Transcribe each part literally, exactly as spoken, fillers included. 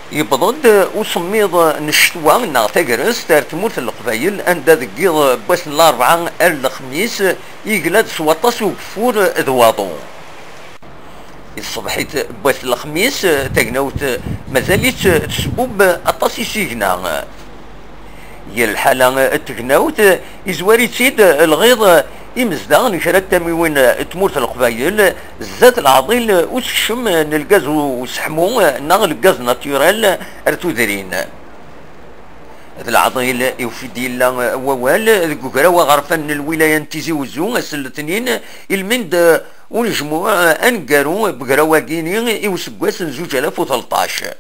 Yewweḍ-d usemmiḍ n ccetwa neɣ tagrest ar tmurt n Leqbayel, anda deg yiḍ n wass n larebɛa ar lexmis yegla-d s waṭas ugeffur d waḍu. I tṣebḥit n wass n lexmis, tagnawt mazal-itt tesbub aṭas isigna. Yir lḥala n tegnawt, izwar-itt-id lɣiḍ imezdaɣ n kra n tamiwin n tmurt n Leqbayel, zdat leɛḍil usekcem n lgaz useḥmu neɣ lgaz naturel ar tudrin. D leɛḍil iwef-d yella wawal deg ugraw aɣerfan n lwilaya n Tizi Wezzu ass n letnin, ilmend unejmuɛ aneggaru n ugraw-agi i useggas n zuǧ alaf u tleṭṭac.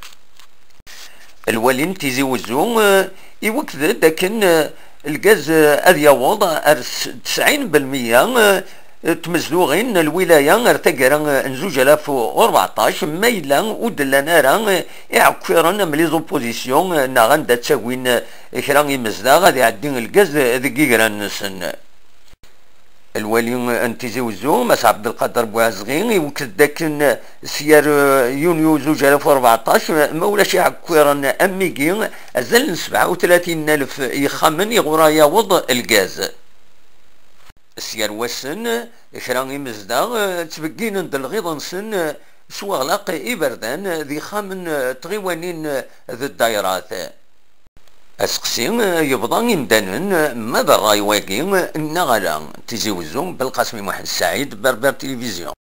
Lwali n Tizi Wezzu, eh, iwekked-d akken, eh, lgaz, eh, ad yaweḍ ar s-, tesɛin belmiya, eh, n tmezduɣin n lwilaya ar taggara, eh, n zuǧ alaf u rbeɛṭac, ma yella ur d-llan ara, eh, iɛekkiren am les oppositions, eh, neɣ anda ttagin, eh, kra imezdaɣ ad iɛeddi lgaz, eh, deg igran-nsen. Lwali n Tizi Wezzu, Mass Ɛebdelqader Buɛezɣi, iwekked-d akken s yar, eh, yunyu zuǧ alaf u rbeɛṭac, ma ulac iɛekkiren am wigi, azal n sebɛa u tlatin alef yexxamen iɣur ara yaweḍ lgaz. S yar wassen, kra imezdaɣ, eh, ttbegginen-d lɣiḍ-nsen, eh, s weɣlaq iberdan d yixxamen, eh, tɣiwanin, eh, d ddayrat. Aseqsi, eh, yebḍa imdanen, eh, ma d ṛṛay wagi, eh, neɣ ala. Tizi Wezzu, Belqasem Muḥend Saɛid, Berber Télévision.